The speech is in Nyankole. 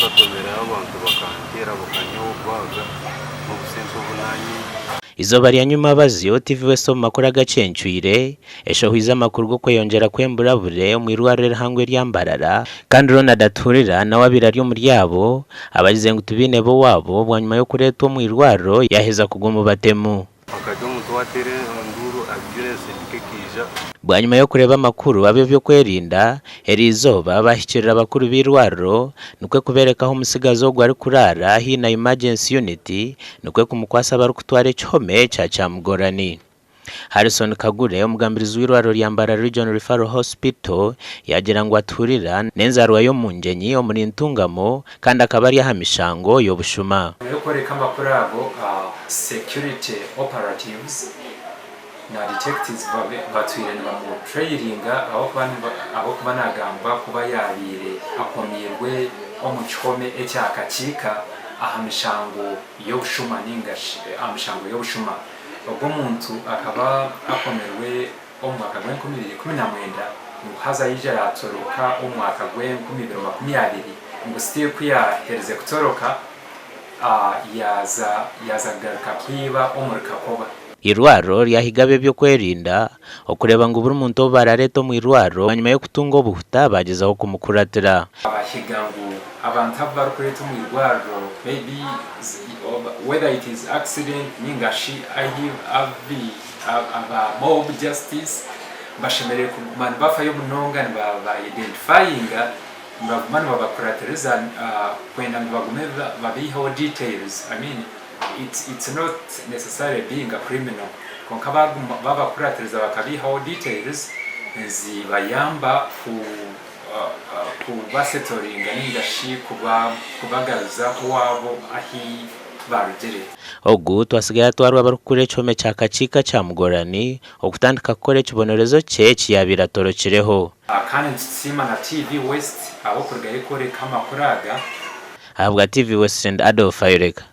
Nkatomerayo abantu bakanteera bakanyihaho baaga n'obusente obu naanyine. Eizooba rya Nyumabazyo, TV West omu makuru agacencwire, eshohoize amakuru g'okweyongyera kw'emburabure omu irwariro erihango erya Mbarara kandi Ronald Atuhurira nawe abaire ari omuri abo abagize ngu tibaine b'owaabo bwanyima y'okureetwa omu irwariro yaaheza kugwa omu batemu. Hakaija omuntu owaateera enduuru ambyurensi ekaija. Bwanyima y'okureeba amakuru, ab'eby'okwerinda eriizooba baahikirira bakuru b'eirwariro nikwo kubeereka ahu omutsigazi ogwo arikuraara haihi na Emergency Unit nikwo kumukwasa barikutwara ekihome kya Kyamugorani. Harrison Kagure, omugambirizi w'eirwariro rya Mbarara Regional Referral Hospital yaagira ngu Atuhurira n'enzaarwa y'Omungyenyi omuri Ntungamo kandi akaba ari aha mishango y'obushuma. Nyuma y'okworeka amakuru ago, security operatives na detectives batwire nibamu trailinga ahabw'okuba nagambwa kuba yabaire akomiirwe omu kihome ekya Kakiika aha mishango y'obushuma ningashi aha mishango y'obushuma. Ogwo muntu akaba akomirwe omu mwaka gw'enkumi ibiri ikumi na mwenda ngu haza yaija yaatoroka omu mwaka gw'enkumi ibiri makumi abiri ngu still ku yaaherize kutoroka yaaza yaaza kugaruka kwiba omuri Kakoba. Eirwariro ryahiga ab'eby'okwerinda okureeba ngu buri muntu ou barareeta omu irwariro bwanyima y'okutunga obuhuta baagyezaho kumukuratira. Bahiga ngu abantu abu barikureeta omu irwariro maybe whether it is accident ninga shi ahi aba mob justice bashemereire kuguma nibafayo munonga nibaba identifyinga nibaguma nibabakuratiriza kwenda ngu bagume babaiheho details I mean it's not necessarily being a criminal kwonka babakuratiriza bakabaihaho details nizibayamba ku kubasetoringa ninga shi kubagaruza owaabo ahi barugire. Ogu twasigayo atwarwa abarikukurira ekihome kya Kakiika kya Mugorani okutandika kukora ekibonerezo kye eki yaabaire atorokireho. Kandi nitusiima na TV West ahabw'okurugayo kworeka amakuru aga. Ahabwa TV West, Adolf Ayoleka.